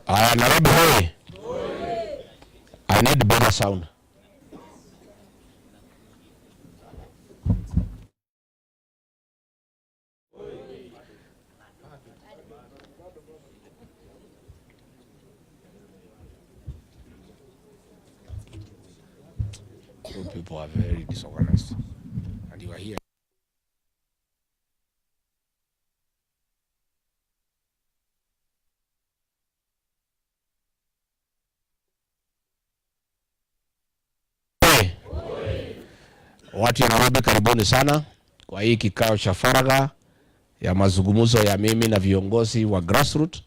Aya, Nairobi hoi. I need better sound. You people are very disorganized. And you are here. Hey. Watu ya Nairobi, karibuni sana kwa hii kikao cha faragha ya mazungumzo ya mimi na viongozi wa grassroots.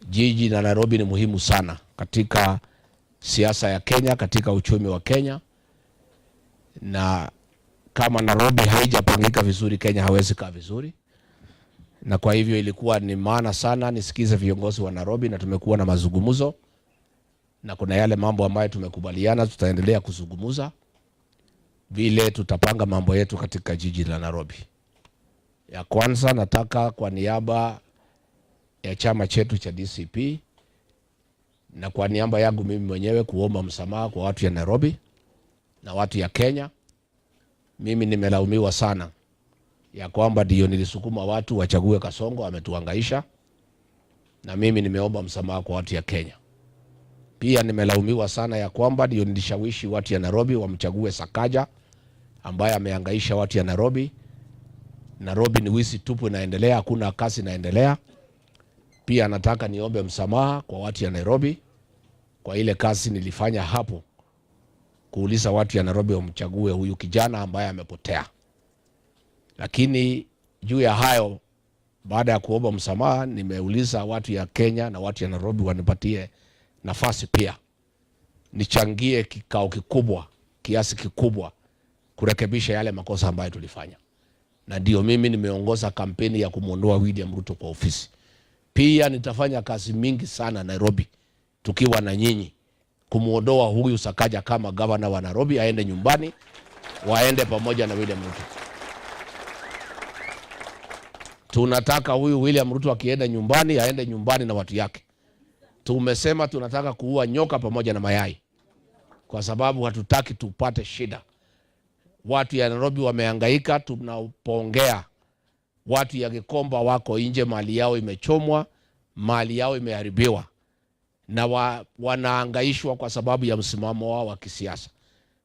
Jiji la Nairobi ni muhimu sana katika siasa ya Kenya, katika uchumi wa Kenya, na kama Nairobi haijapangika vizuri, Kenya hawezi kaa vizuri. Na kwa hivyo ilikuwa ni maana sana nisikize viongozi wa Nairobi, na tumekuwa na mazungumzo na kuna yale mambo ambayo tumekubaliana tutaendelea kuzungumza vile tutapanga mambo yetu katika jiji la Nairobi. Ya kwanza nataka kwa niaba ya chama chetu cha DCP na kwa niaba yangu mimi mwenyewe kuomba msamaha kwa watu ya Nairobi na watu ya Kenya. Mimi nimelaumiwa sana ya kwamba ndio nilisukuma watu wachague Kasongo, ametuhangaisha, na mimi nimeomba msamaha kwa watu ya Kenya. Pia nimelaumiwa sana ya kwamba ndio nilishawishi watu ya Nairobi wamchague Sakaja ambaye amehangaisha watu ya Nairobi. Nairobi ni wizi tupu inaendelea, hakuna kazi inaendelea. Pia nataka niombe msamaha kwa watu ya Nairobi kwa ile kazi nilifanya hapo, kuuliza watu ya Nairobi wamchague huyu kijana ambaye amepotea. Lakini juu ya hayo, baada ya kuomba msamaha, nimeuliza watu ya Kenya na watu ya Nairobi wanipatie nafasi pia nichangie kikao kikubwa, kiasi kikubwa kurekebisha yale makosa ambayo tulifanya, na ndio mimi nimeongoza kampeni ya kumwondoa William Ruto kwa ofisi. Pia nitafanya kazi mingi sana Nairobi tukiwa na nyinyi kumwondoa huyu Sakaja kama gavana wa Nairobi, aende nyumbani, waende pamoja na William Ruto. Tunataka huyu William Ruto akienda nyumbani, aende nyumbani na watu yake. Tumesema tunataka kuua nyoka pamoja na mayai, kwa sababu hatutaki tupate shida. Watu ya Nairobi wamehangaika, tunapoongea watu ya Gikomba wako nje, mali yao imechomwa, mali yao imeharibiwa na wanaangaishwa kwa sababu ya msimamo wao wa kisiasa,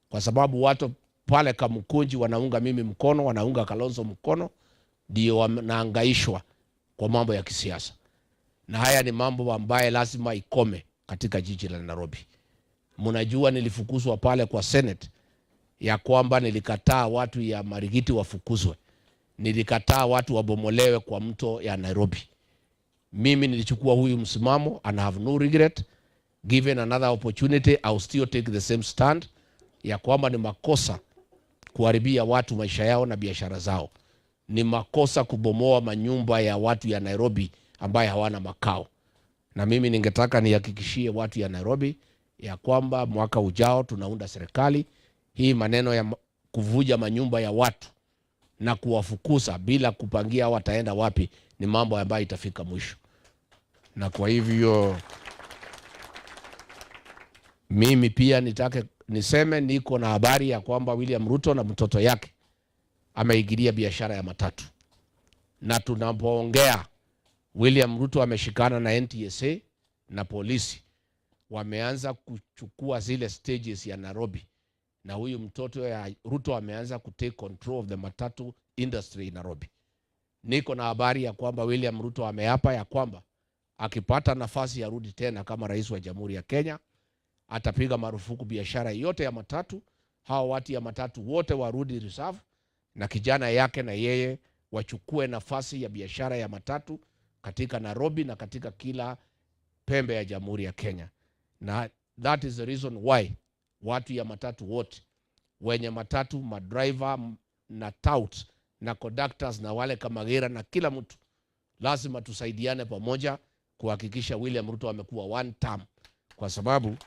kwa sababu watu pale Kamukunji wanaunga mimi mkono, wanaunga Kalonzo mkono, ndio wanaangaishwa kwa mambo ya kisiasa, na haya ni mambo ambaye lazima ikome katika jiji la Nairobi. Mnajua nilifukuzwa pale kwa Senate ya kwamba nilikataa watu ya Marigiti wafukuzwe, nilikataa watu wabomolewe kwa mto ya Nairobi. Mimi nilichukua huyu msimamo and I have no regret. Given another opportunity, I will still take the same stand ya kwamba ni makosa kuharibia watu maisha yao na biashara zao, ni makosa kubomoa manyumba ya watu ya Nairobi ambaye hawana makao. Na mimi ningetaka nihakikishie watu ya Nairobi ya kwamba mwaka ujao tunaunda serikali hii. Maneno ya kuvuja manyumba ya watu na kuwafukuza bila kupangia wataenda wapi ni mambo ambayo itafika mwisho. Na kwa hivyo mimi pia nitake niseme niko na habari ya kwamba William Ruto na mtoto yake ameingilia biashara ya matatu, na tunapoongea William Ruto ameshikana na NTSA na polisi, wameanza kuchukua zile stages ya Nairobi, na huyu mtoto ya Ruto ameanza kutake control of the matatu industry in Nairobi. Niko na habari ya kwamba William Ruto ameapa ya kwamba akipata nafasi arudi tena kama rais wa Jamhuri ya Kenya, atapiga marufuku biashara yote ya matatu. Hawa watu ya matatu wote warudi reserve, na kijana yake na yeye wachukue nafasi ya biashara ya matatu katika Nairobi na katika kila pembe ya Jamhuri ya Kenya. Na that is the reason why watu ya matatu wote wenye matatu, madriver na tout na conductors na wale kamagira na kila mtu, lazima tusaidiane pamoja kuhakikisha William Ruto amekuwa one term, kwa sababu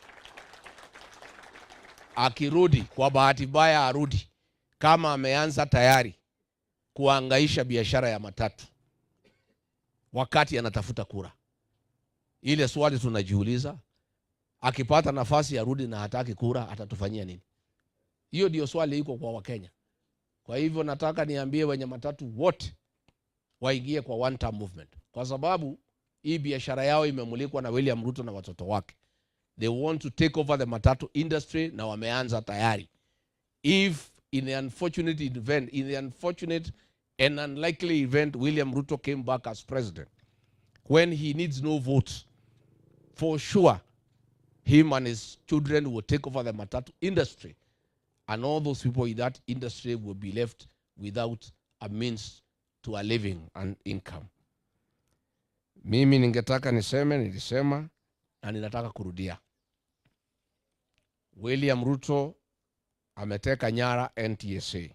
akirudi, kwa bahati mbaya arudi kama ameanza tayari kuangaisha biashara ya matatu wakati anatafuta kura. Ile swali tunajiuliza, akipata nafasi arudi na hataki kura, atatufanyia nini? Hiyo ndio swali iko kwa Wakenya. Kwa hivyo nataka niambie wenye matatu wote waingie kwa one term movement, kwa sababu hii biashara yao imemulikwa na William Ruto na watoto wake. They want to take over the matatu industry na wameanza tayari. If in the unfortunate and unlikely event William Ruto came back as president, when he needs no votes, for sure him and his children will take over the matatu industry, and all those people in that industry will be left without a means to a living and income. Mimi ningetaka niseme, nilisema na ninataka kurudia. William Ruto ameteka nyara NTSA.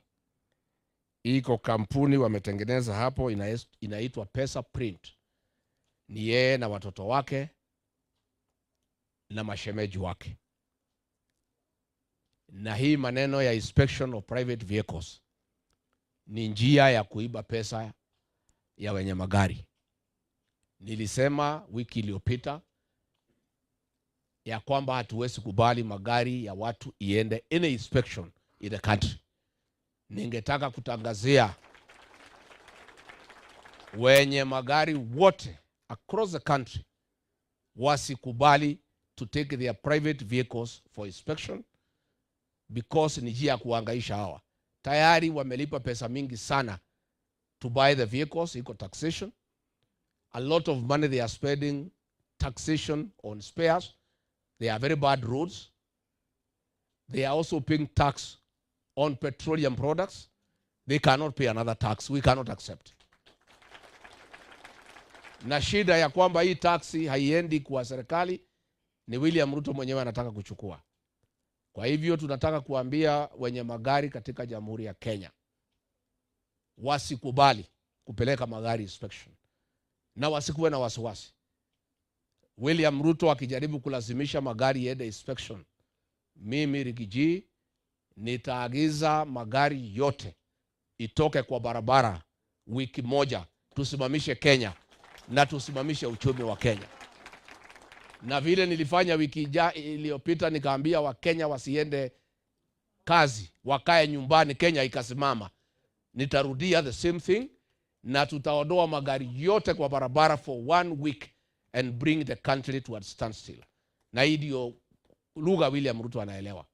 Iko kampuni wametengeneza hapo inaitwa Pesa Print. Ni yeye na watoto wake na mashemeji wake. Na hii maneno ya inspection of private vehicles ni njia ya kuiba pesa ya wenye magari. Nilisema wiki iliyopita ya kwamba hatuwezi kubali magari ya watu iende any inspection in the country. Ningetaka kutangazia wenye magari wote across the country wasikubali to take their private vehicles for inspection, because ni njia ya kuhangaisha hawa. Tayari wamelipa pesa mingi sana to buy the vehicles, iko taxation. A lot of money they are spending taxation on spares. They are very bad roads. They are also paying tax on petroleum products. They cannot pay another tax. We cannot accept. Na shida ya kwamba hii tax haiendi kwa serikali ni William Ruto mwenyewe anataka kuchukua. Kwa hivyo tunataka kuambia wenye magari katika Jamhuri ya Kenya wasikubali kupeleka magari inspection na wasikuwe na wasiwasi. William Ruto akijaribu kulazimisha magari iende inspection, mimi Riggy G nitaagiza magari yote itoke kwa barabara wiki moja, tusimamishe Kenya na tusimamishe uchumi wa Kenya. Na vile nilifanya wiki iliyopita, nikaambia Wakenya wasiende kazi, wakae nyumbani, Kenya ikasimama. Nitarudia the same thing, na tutaondoa magari yote kwa barabara for 1 week and bring the country to a standstill. Na hii ndio lugha William Ruto anaelewa.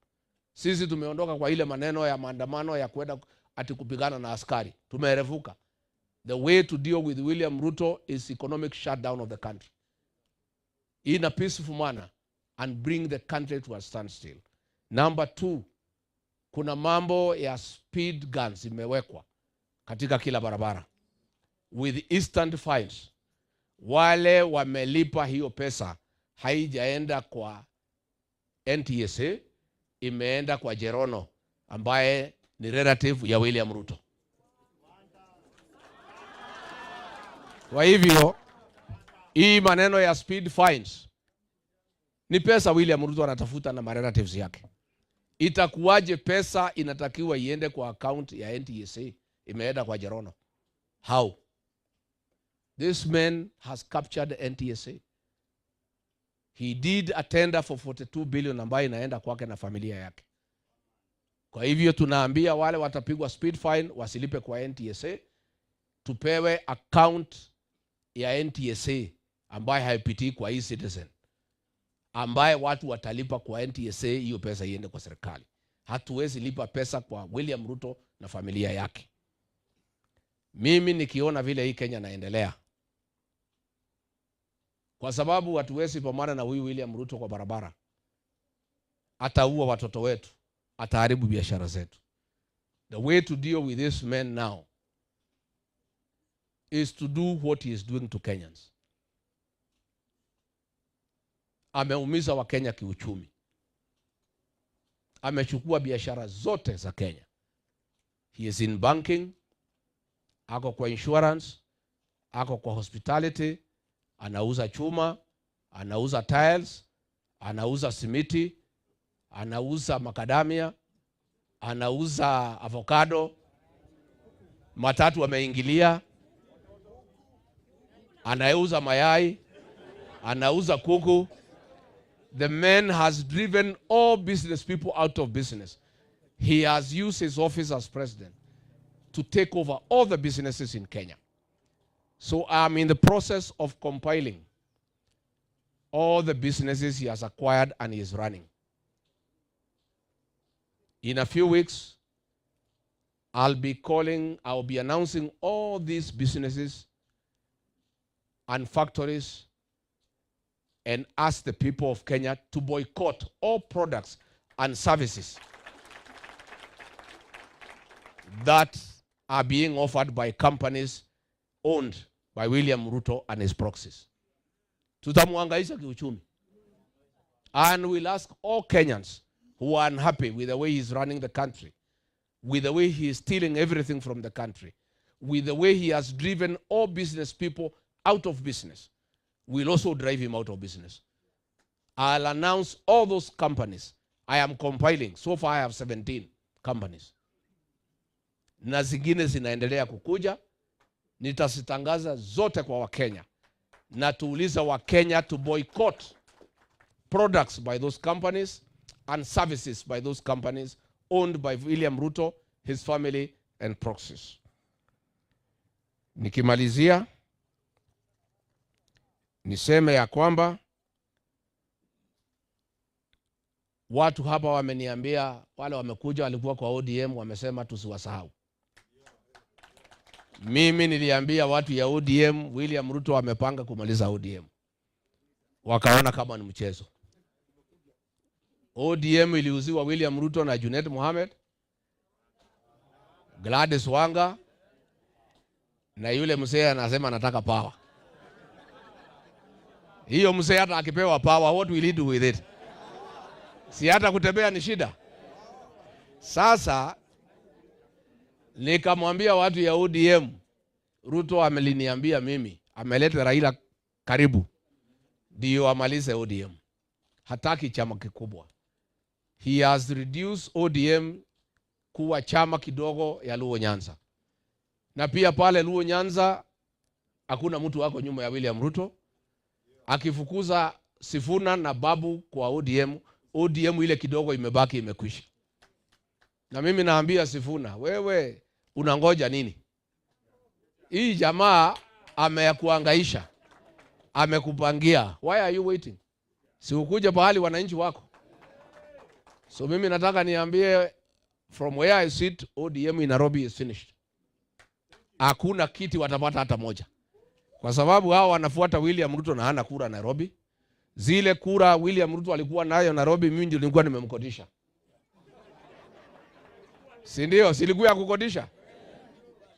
Sisi tumeondoka kwa ile maneno ya maandamano ya kwenda ati kupigana na askari. Tumeerevuka. The way to deal with William Ruto is economic shutdown of the country in a peaceful manner and bring the country to a standstill. Number 2, kuna mambo ya speed guns imewekwa katika kila barabara with instant fines. Wale wamelipa hiyo pesa haijaenda kwa NTSA, imeenda kwa Jerono ambaye ni relative ya William Ruto. Kwa hivyo hii maneno ya speed fines ni pesa William Ruto anatafuta na marelatives yake. Itakuwaje pesa inatakiwa iende kwa account ya NTSA imeenda kwa Jerono? How? This man has captured NTSA. He did a tender for 42 billion ambayo inaenda kwake na familia yake. Kwa hivyo tunaambia wale watapigwa speed fine wasilipe kwa NTSA, tupewe account ya NTSA ambayo haipitii kwa e-citizen, ambaye watu watalipa kwa NTSA, hiyo pesa iende kwa serikali. Hatuwezi lipa pesa kwa William Ruto na familia yake. Mimi nikiona vile hii Kenya naendelea, kwa sababu hatuwezi pambana na huyu William Ruto kwa barabara, ataua watoto wetu, ataharibu biashara zetu. The way to deal with this man now is to do what he is doing to Kenyans. Ameumiza wa Kenya kiuchumi. Amechukua biashara zote za Kenya. He is in banking, ako kwa insurance, ako kwa hospitality, anauza chuma, anauza tiles, anauza simiti, anauza macadamia, anauza avocado, matatu ameingilia, anauza mayai, Anauza kuku. The man has driven all business people out of business. He has used his office as president to take over all the businesses in Kenya. So I'm in the process of compiling all the businesses he has acquired and he is running. In a few weeks, I'll be announcing all these businesses and factories and ask the people of Kenya to boycott all products and services that are being offered by companies owned by William Ruto and his proxies. Tutamuhangaisha kiuchumi. And we'll ask all Kenyans who are unhappy with the way he's running the country, with the way he is stealing everything from the country, with the way he has driven all business people out of business, we'll also drive him out of business. I'll announce all those companies. I am compiling. So far I have 17 companies. Na zingine zinaendelea kukuja. Nitazitangaza zote kwa Wakenya na tuulize Wakenya to boycott products by those companies and services by those companies owned by William Ruto, his family and proxies. Nikimalizia niseme ya kwamba watu hapa wameniambia, wale wamekuja walikuwa kwa ODM, wamesema tusiwasahau. Mimi niliambia watu ya ODM, William Ruto amepanga kumaliza ODM, wakaona kama ni mchezo. ODM iliuziwa William Ruto na Junet Mohamed, Gladys Wanga na yule mzee anasema anataka power. Hiyo mzee hata akipewa power, what will he do with it? Si hata kutembea ni shida. Sasa nikamwambia watu ya ODM, Ruto ameliniambia mimi, ameleta Raila karibu ndio amalize ODM. Hataki chama kikubwa. He has reduced ODM kuwa chama kidogo ya Luo Nyanza. Na pia pale Luo Nyanza hakuna mtu wako nyuma ya William Ruto. Akifukuza Sifuna na Babu kwa ODM, ODM ile kidogo imebaki imekwisha. Na mimi naambia Sifuna, wewe unangoja nini? Hii jamaa amekuhangaisha, amekupangia. Why are you waiting? Si ukuje pahali wananchi wako. So mimi nataka niambie, from where I sit, ODM in Nairobi is finished. Hakuna kiti watapata hata moja, kwa sababu hao wanafuata William Ruto na hana kura Nairobi. Zile kura William Ruto alikuwa nayo Nairobi, mimi ndio nilikuwa nimemkodisha, si ndio? Silikuwa ya kukodisha,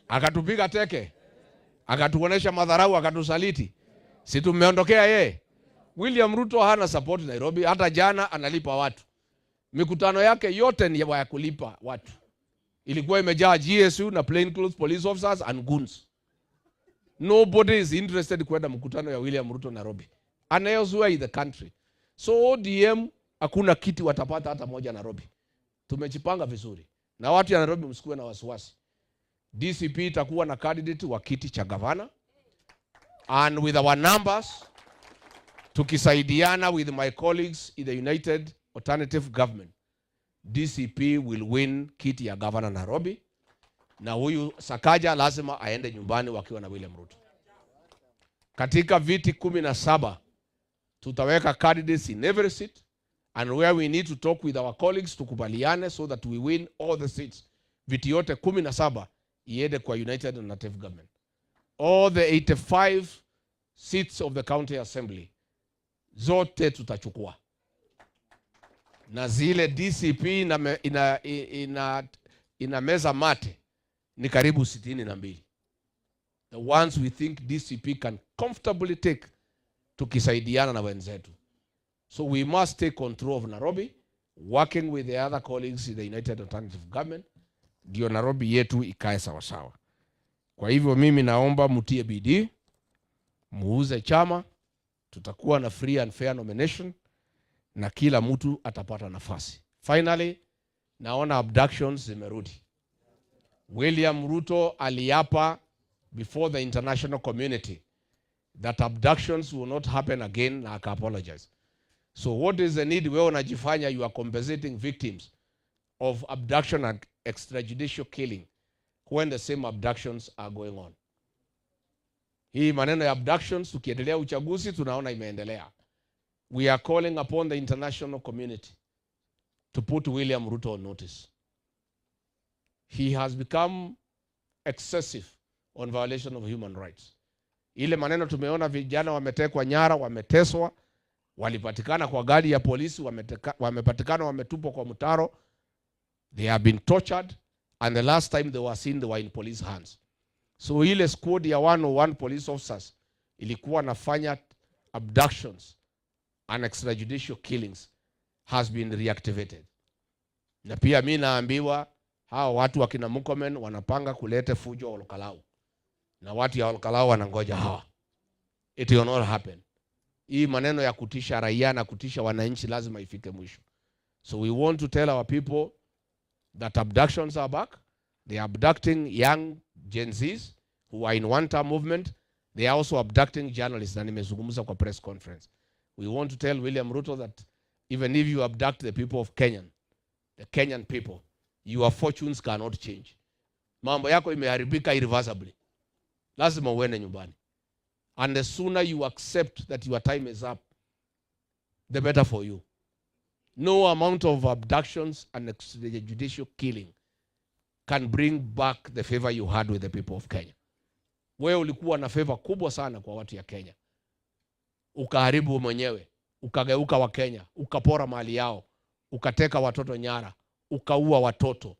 akatupiga teke, akatuonesha madharau, akatusaliti, si tumeondokea yeye. William Ruto hana support Nairobi. Hata jana analipa watu, mikutano yake yote ni ya kulipa watu. Ilikuwa imejaa GSU na plain clothes police officers and goons. Nobody is interested kwenda mkutano ya William Ruto Nairobi and elsewhere in the country. So ODM hakuna kiti watapata hata moja Nairobi. Tumejipanga vizuri na watu ya Nairobi, msikuwe na wasiwasi. DCP itakuwa na candidate wa kiti cha gavana, and with our numbers, tukisaidiana with my colleagues in the United Alternative Government, DCP will win kiti ya gavana Nairobi, na huyu Sakaja lazima aende nyumbani wakiwa na William Ruto. Katika viti 17 tutaweka candidates in every seat, and where we need to talk with our colleagues tukubaliane so that we win all the seats. Viti yote 17 iende kwa United Alternative Government. All the 85 seats of the county assembly zote tutachukua, na zile DCP ina meza mate ni karibu 62. The ones we think DCP can comfortably take tukisaidiana na wenzetu. So we must take control of Nairobi, working with the other colleagues in the United Alternative Government, ndio Nairobi yetu ikae sawasawa. Kwa hivyo mimi naomba mtie bidii, muuze chama, tutakuwa na free and fair nomination na kila mtu atapata nafasi. Finally, naona abductions zimerudi. William Ruto aliapa before the international community that abductions will not happen again, na aka apologize. So what is the need wewe unajifanya you are compensating victims of abduction and extrajudicial killing when the same abductions are going on? Hii maneno ya abductions, tukiendelea uchaguzi tunaona imeendelea. We are calling upon the international community to put William Ruto on notice. He has become excessive on violation of human rights. Ile maneno tumeona vijana wametekwa nyara, wameteswa, walipatikana kwa gari ya polisi, wamepatikana wametupwa kwa mtaro. They have been tortured, and the last time they were seen, they were in police hands. So ile squad ya 101 police officers ilikuwa nafanya abductions and extrajudicial killings has been reactivated. Na pia mi naambiwa hawa watu wakina Murkomen wanapanga kulete fujo Olkalou, na watu ya Olkalou wanangoja hawa. It will not happen. Hii maneno ya kutisha raia na kutisha wananchi lazima ifike mwisho. So we want to tell our people that abductions are back. They are abducting young Gen Zs who are in one term movement. They are also abducting journalists, na nimezungumza kwa press conference. We want to tell William Ruto that even if you abduct the people of Kenya, the Kenyan people, your fortunes cannot change. Mambo yako imeharibika irreversibly. Lazima uende nyumbani. And the sooner you accept that your time is up, the better for you. No amount of abductions and extrajudicial killing can bring back the favor you had with the people of Kenya. Wewe ulikuwa na favor kubwa sana kwa watu ya Kenya, ukaharibu mwenyewe, ukageuka wa Kenya, ukapora mali yao, ukateka watoto nyara, ukaua watoto,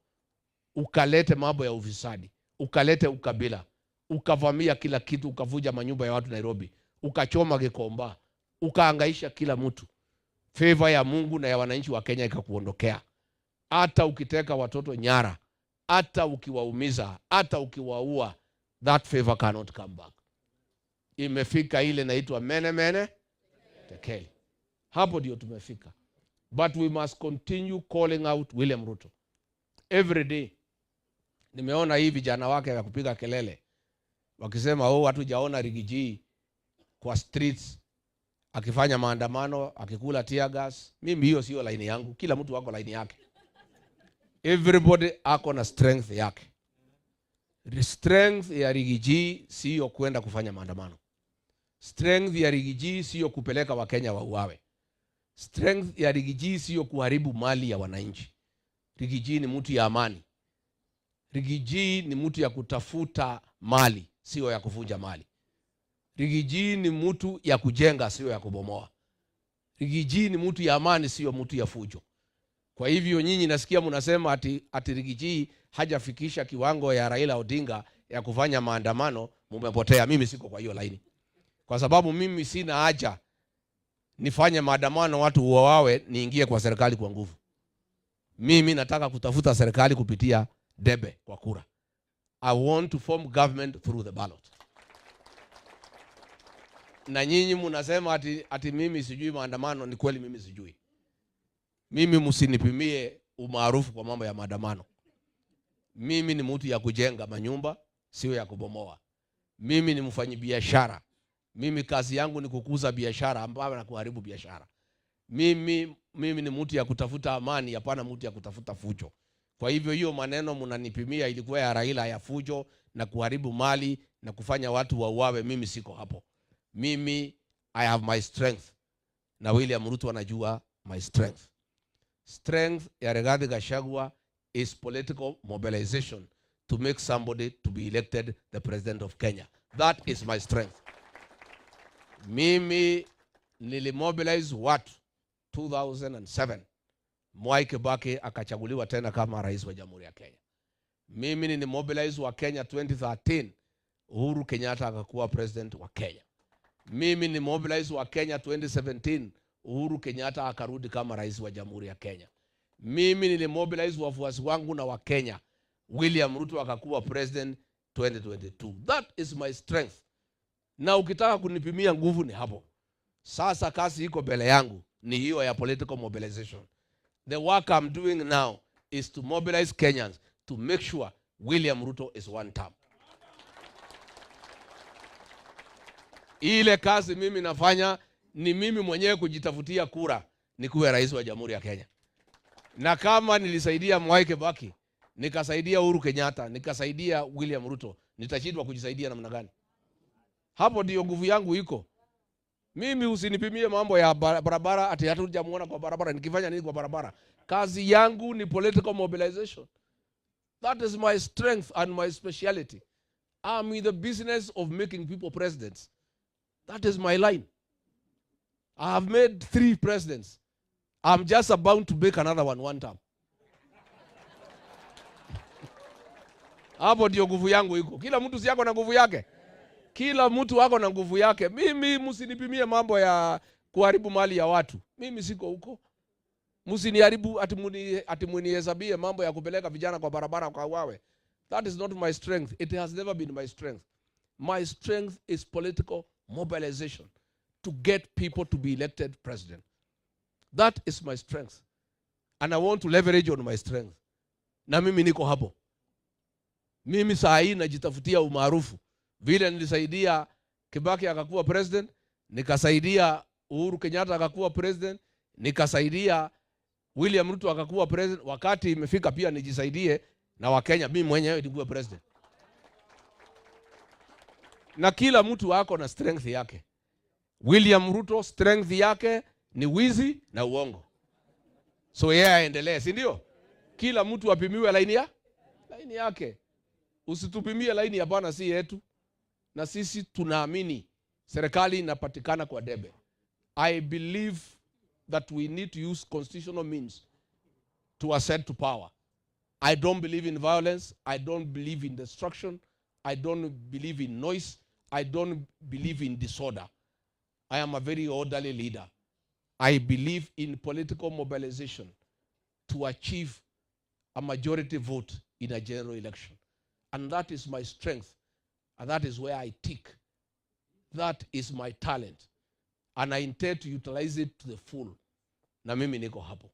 ukalete mambo ya ufisadi, ukalete ukabila, ukavamia kila kitu, ukavuja manyumba ya watu Nairobi, ukachoma Gikomba, ukaangaisha kila mtu. Favor ya Mungu na ya wananchi wa Kenya ikakuondokea. Hata ukiteka watoto nyara, hata ukiwaumiza, hata ukiwaua, that favor cannot come back. Imefika ile inaitwa mene mene tekeli. Hapo ndio tumefika. But we must continue calling out William Ruto every day. Nimeona hii vijana wake ya kupiga kelele wakisema, oh, hatujaona Riggy G kwa streets akifanya maandamano, akikula tear gas. Mimi hiyo sio laini yangu. Kila mtu ako laini yake. Everybody ako na strength yake. The strength ya Riggy G sio kwenda kufanya maandamano. Strength ya Riggy G sio kupeleka Wakenya wauawe. Strength ya Riggy G sio kuharibu mali ya wananchi. Riggy G ni mtu ya amani. Riggy G ni mtu ya kutafuta mali, sio ya kuvunja mali. Riggy G ni mtu ya kujenga, sio ya kubomoa. Riggy G ni mtu ya amani, sio mtu ya fujo. Kwa hivyo nyinyi nasikia mnasema ati Riggy G hajafikisha kiwango ya Raila Odinga ya kufanya maandamano, mumepotea. Mimi siko kwa hiyo laini, kwa sababu mimi sina haja nifanye maandamano watu uawawe niingie kwa serikali kwa nguvu. Mimi nataka kutafuta serikali kupitia debe kwa kura. I want to form government through the ballot. Na nyinyi mnasema ati mimi sijui maandamano. Ni kweli mimi sijui. Mimi msinipimie umaarufu kwa mambo ya maandamano. Mimi ni mtu ya kujenga manyumba, sio ya kubomoa. Mimi ni mfanyibiashara. Mimi kazi yangu ni kukuza biashara ambayo na kuharibu biashara. Mimi ni mtu ya kutafuta amani, hapana mtu ya kutafuta fujo. Kwa hivyo hiyo maneno mnanipimia ilikuwa ya Raila ya fujo na kuharibu mali na kufanya watu wauawe, mimi siko hapo. Mimi I have my strength. Na William Ruto anajua my strength. Strength ya Rigathi Gachagua is political mobilization to make somebody to be elected the president of Kenya. That is my strength. Mimi nilimobilize watu 2007. Mwai Kibaki akachaguliwa tena kama rais wa Jamhuri ya Kenya. Mimi nilimobilize wa Kenya 2013, Uhuru Kenyatta akakuwa president wa Kenya. Mimi ni mobilize wa Kenya 2017, Uhuru Kenyatta akarudi kama rais wa Jamhuri ya Kenya. Mimi nilimobilize wafuasi wangu na wa Kenya, William Ruto akakuwa president 2022. That is my strength. Na ukitaka kunipimia nguvu ni hapo. Sasa kazi iko mbele yangu ni hiyo ya political mobilization. The work I'm doing now is to mobilize Kenyans to make sure William Ruto is one term. Ile kazi mimi nafanya ni mimi mwenyewe kujitafutia kura nikuwe rais wa Jamhuri ya Kenya. Na kama nilisaidia Mwai Kibaki, nikasaidia Uhuru Kenyatta, nikasaidia William Ruto, nitashindwa kujisaidia namna gani? Hapo ndio nguvu yangu iko. Mimi usinipimie mambo ya barabara ati hatujamuona kwa barabara, nikifanya nini kwa barabara? Kazi yangu ni political mobilization. That is my strength and my speciality. I'm in the business of making people presidents. That is my line. I have made three presidents. I'm just about to make another one one term. Hapo ndio nguvu yangu iko. Kila mtu si ako na nguvu yake. Kila mtu ako na nguvu yake. Mimi msinipimie mambo ya kuharibu mali ya watu. Mimi siko huko. Msiniharibu ati munihesabie mambo ya kupeleka vijana kwa barabara kwa wawe. That is not my strength. It has never been my strength. My strength is political mobilization to get people to be elected president. That is my strength. And I want to leverage on my strength. Na mimi niko hapo. Mimi saa hii najitafutia umaarufu. Vile nilisaidia Kibaki akakuwa president, nikasaidia Uhuru Kenyatta akakuwa president, nikasaidia William Ruto akakuwa president. Wakati imefika pia nijisaidie na Wakenya, mimi mwenyewe nikuwe president. Na kila mtu ako na strength yake. William Ruto strength yake ni wizi na uongo. So yeye aendelee, si ndio? Kila mtu apimiwe laini yake. Usitupimie laini ya bwana si yetu. Na sisi tunaamini serikali inapatikana kwa debe. I believe that we need to use constitutional means to ascend to power. I don't believe in violence. I don't believe in destruction. I don't believe in noise. I don't believe in disorder. I am a very orderly leader. I believe in political mobilization to achieve a majority vote in a general election. And that is my strength. And that is where I tick. That is my talent. And I intend to utilize it to the full. Na mimi niko hapo.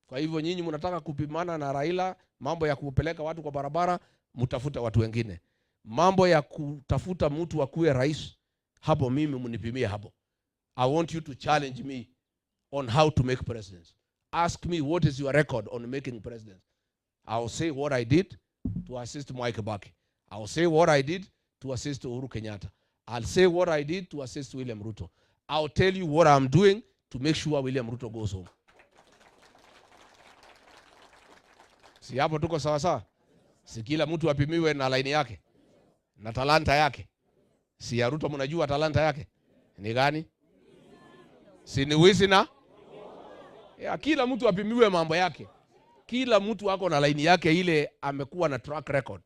Kwa hivyo nyinyi mnataka kupimana na Raila, mambo ya kupeleka watu kwa barabara, mtafuta watu wengine. Mambo ya kutafuta mtu akuwe rais, hapo mimi mnipimie hapo. I want you to challenge me on how to make presidents. Ask me what is your record on making presidents. I'll say what I did to assist Mwai Kibaki. I'll say what I did to assist Uhuru Kenyatta. I'll say what I did to assist William Ruto. I'll tell you what I'm doing to make sure William Ruto goes home. Si hapo tuko sawa sawa? Si kila mtu apimiwe na laini yake na talanta yake. Si ya Ruto mnajua talanta yake ni gani? Si ni wizi na ya, kila mtu apimiwe mambo yake. Kila mtu ako na laini yake ile, amekuwa na track record.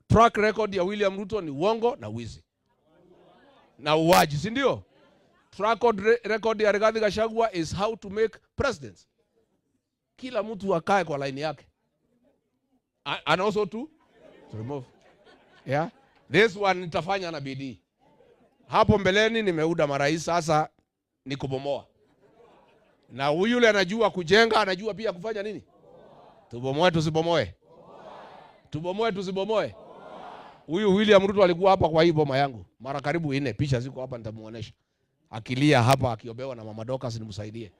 Track record ya William Ruto ni uongo na wizi na uwaji, si ndio? Track record ya Rigathi Gachagua is how to make presidents. Kila mtu akae kwa laini yake. And also to remove. Yeah? This one nitafanya na bidii. Hapo mbeleni nimeuda marais, sasa ni kubomoa. Na huyu yule anajua kujenga, anajua pia kufanya nini? Tubomoe tusibomoe? Tubomoe tusibomoe? Huyu William Ruto alikuwa hapa kwa hii boma yangu mara karibu 4, picha ziko hapa nitamuonesha. Akilia hapa akiobewa na Mama Dorcas nimsaidie.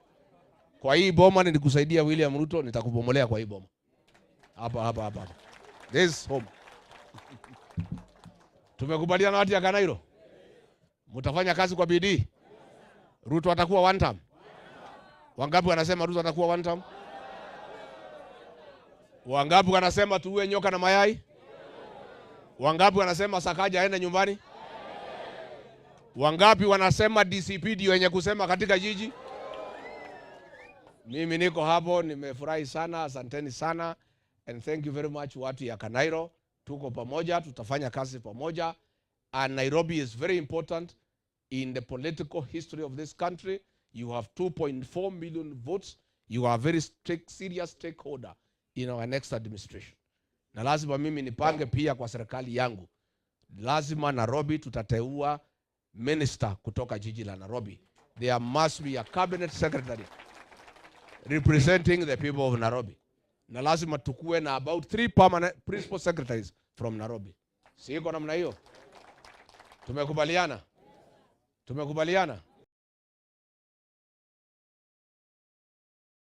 Kwa hii boma nilikusaidia William Ruto, nitakubomolea kwa hii boma. Hapa hapa hapa. This home. Tumekubaliana watu ya Kanairo? Mtafanya kazi kwa bidii. Ruto atakuwa one term. Wangapi wanasema Ruto atakuwa one term? Wangapi wanasema tuue nyoka na mayai? Wangapi wanasema Sakaja aende nyumbani? Wangapi wanasema DCP ndio wenye kusema katika jiji? Mimi niko hapo, nimefurahi sana, asanteni sana, and thank you very much watu ya Kanairo. Tuko pamoja, tutafanya kazi pamoja. And Nairobi is very important in the political history of this country. You have 2.4 million votes. You are a very strict, serious stakeholder in our next administration. Na lazima mimi nipange pia kwa serikali yangu. Lazima Nairobi tutateua minister kutoka jiji la Nairobi. There must be a cabinet secretary representing the people of Nairobi. Na lazima tukue na about 3 permanent principal secretaries from Nairobi. Siko namna hiyo? Tumekubaliana? Tumekubaliana?